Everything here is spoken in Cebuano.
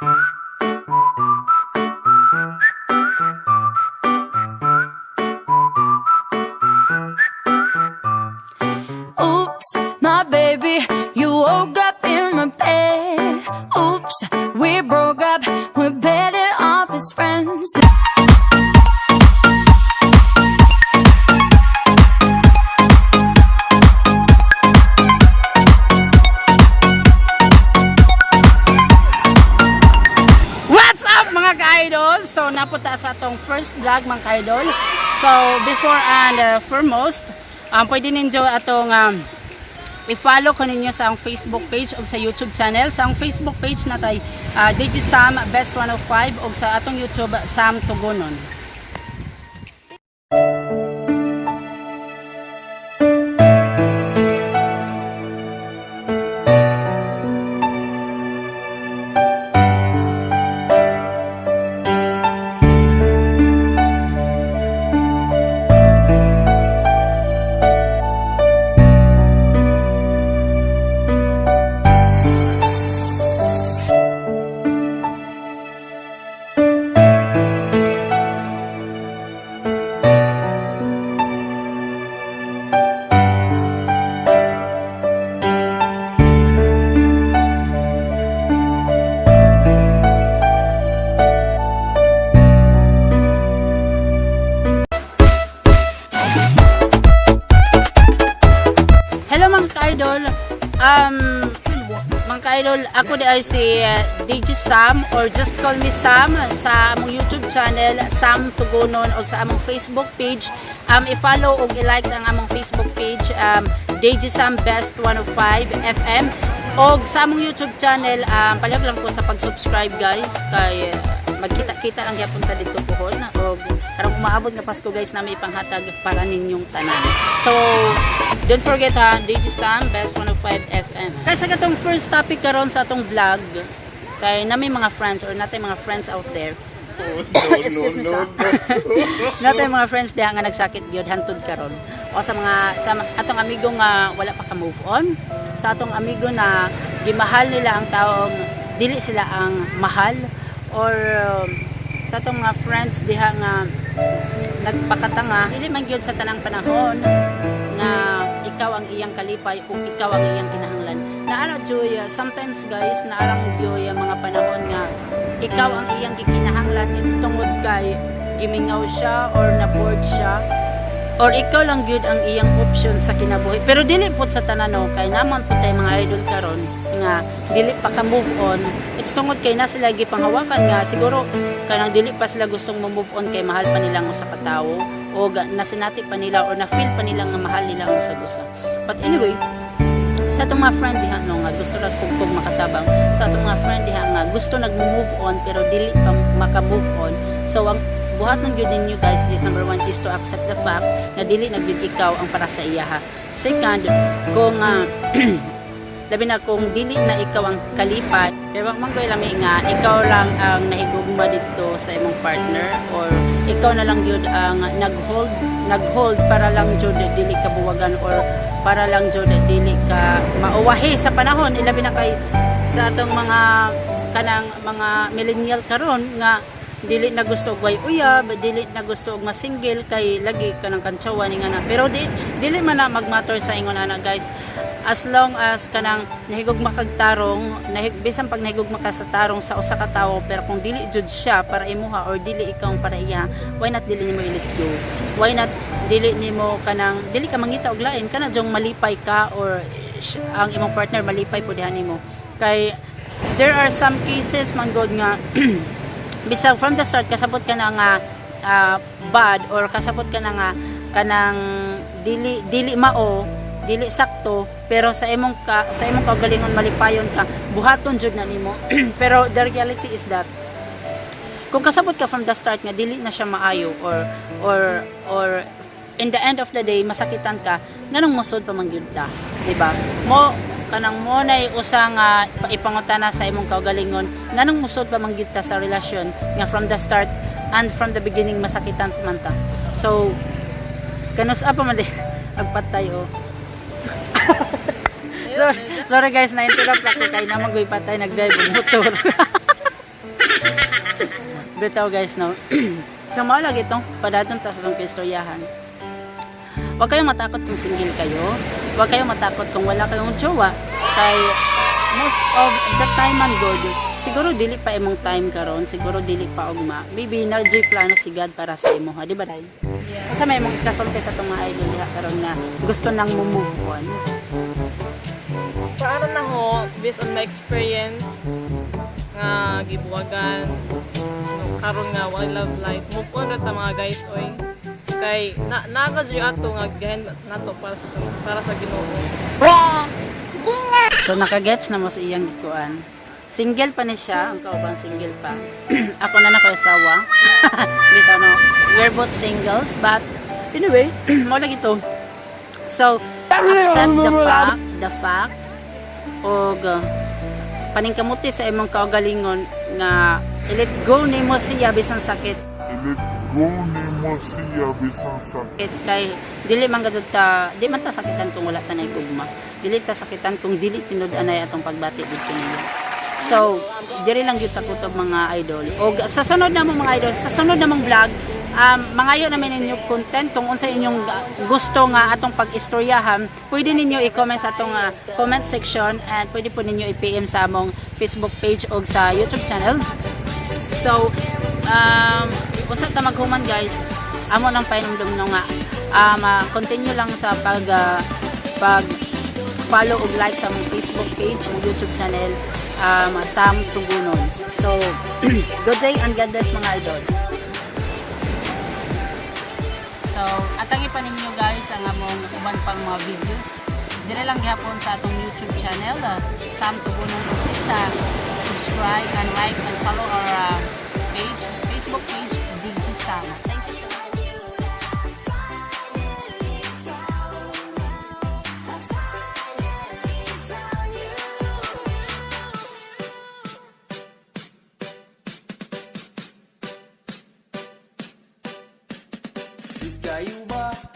Oops, my baby, you woke up in my bed. Oops, we broke up, we're better off as friends. What's up, mga ka-idol? So napunta sa atong first vlog, mga ka-idol. So before and foremost, pwede ninyo atong i-follow ko ninyo sa ang Facebook page o sa YouTube channel. Sa ang Facebook page natay DJ Sam Best 105 o sa atong YouTube, Sam Tugunon. Hello, mga ka-idol. Mga ka-idol, ako di ay si DJ Sam or just call me Sam sa among YouTube channel, Sam Tugunon, o sa among Facebook page. I-follow o i-like ang among Facebook page, DJ Sam Best 105 FM. O sa among YouTube channel, palihog lang ko sa pag-subscribe, guys, kay magkita-kita lang gyapon ta dito puhon og karong umaabot nga Pasko, guys, na may ipanghatag para ninyong tanan. So don't forget ha, DJ Sam Best 105 FM. Kaya sa katong first topic karon sa atong vlog kay na may mga friends or natay mga friends out there. Excuse me sa. Natay mga friends diha nga nagsakit gyud hantud karon. O sa mga sa atong amigo nga wala pa ka move on, sa atong amigo na gimahal nila ang taong dili sila ang mahal, or sa atong mga friends diha nga nagpakatanga, dili man gyud sa tanang panahon nga ikaw ang iyang kalipay o ikaw ang iyang kinahanglan. Naara joy, sometimes, guys, naarang joy ang mga panahon nga ikaw ang iyang gikinahanglan, it's tungod kay gimingaw siya or na-bored siya or ikaw lang gyud ang iyang option sa kinabuhi. Pero dili pud sa tanan, no, kay naman pud tay mga idol karon nga dili pa ka move on, it's tungod kay na sila gipanghawakan nga siguro kanang dili pa sila gustong mo move on kay mahal pa nila ang usa ka tawo o nasinati pa nila or na feel pa nila nga mahal nila ang usa usa. But anyway, sa atong mga friend diha, no, nga gusto ra kog makatabang sa atong mga friend diha nga gusto nag-move on pero dili pa maka-move on, so ang buhat ng gyud ninyo, guys, is number one is to accept the fact na dili na gyud ikaw ang para sa iya ha. Second, kung labi na kung dili na ikaw ang kalipay, kaya wa man koy lami nga ikaw lang ang nahigugma didto sa imong partner or ikaw na lang gyud ang nag-hold para lang jud dili ka buwagan or para lang jud dili ka mauwahi sa panahon, ilabi na kay sa atong mga kanang mga millennial karon nga dili na gusto og way uyab, dili na gusto og masingle kay lagi kanang kantsawa ni nga na. Pero di dili man na magmatter sa ingon ana, guys. As long as kanang nahigugma kag tarong, bisan pag nahigugma ka sa tarong sa usa ka tawo, pero kung dili jud siya para imuha or dili ikaw ang para iya, why not dili nimo i-let go? Why not dili nimo kanang dili ka mangita og lain kana jong malipay ka or ang imong partner malipay pud diha nimo? Kay there are some cases man god nga bisag from the start kasabot ka na nga bad or kasabot ka na nga kanang dili dili mao, dili sakto, pero sa imong kaugalingon malipayon ka, buhaton jud na nimo. Pero the reality is that kung kasabot ka from the start nga dili na siya maayo or in the end of the day masakitan ka, nganong mosud pa man gyud ta, di ba? Mo kanang mo nay usa nga ipangutana sa imong kaugalingon, nganong mosud pa man gyud ta sa relasyon nga from the start and from the beginning masakitan pa man ta? So kanus pa man di agpatay, oh. Sorry, sorry guys, na-interrupt ako kay naman goy patay nag-drive og motor. Bitaw, guys, no. So mao lagi itong padayon ta sa itong istoryahan. Huwag kayong matakot kung single kayo. Huwag kayong matakot kung wala kayong jowa. Kay most of the time man good, siguro dili pa imong time karon, siguro dili pa ugma. Maybe naa juy plano si God para sa imo, ha, di ba, Day? Yeah. Unsa may imong kasulti sa atong mga idol diha karon nga gusto nang mo move on? Para na ho, based on my experience, nga gibuwagan, no, karon nga wala love life, move on ra ta, mga guys, oy. Kay na naga jud ato nga gihain nato para sa Ginoo. So nakagets na mo sa iyang gikuan. Single pa ni siya, ang kauban single pa. Ako na nako asawa. Bitaw, no. We're both singles, but anyway, mo lagi to. So, accept the fact og paningkamuti sa imong kaugalingon nga i-let go nimo siya bisan sakit. I-let go nimo siya bisan sakit. Kay dili man gud ta, di man ta sakitan kung wala ta nay gugma. Dili ta sakitan kung dili tinud-anay atong pagbati didto niya. So diri lang gyud sa kutob, mga idol, og sa sunod na mo, mga idol, sa sunod namong vlog, mangayo namin ninyo content kung unsa inyong gusto nga atong pag-istoryahan. Pwede ninyo i-comment sa atong comment section and pwede po ninyo i-PM sa among Facebook page og sa YouTube channel. So, usa ta maghuman, guys. Amo nang pahinumdum no nga continue lang sa pag follow ug like sa among Facebook page ug YouTube channel, Sam Tugunon. So, good day and God bless, mga idol. So, atangi pa ninyo, guys, ang among uban pang mga videos. Dire lang gihapon sa atong YouTube channel, Sam Tugunon. Please subscribe and like and follow our page, Facebook page, DJ Sam. Thank you so much. Biskayo ba?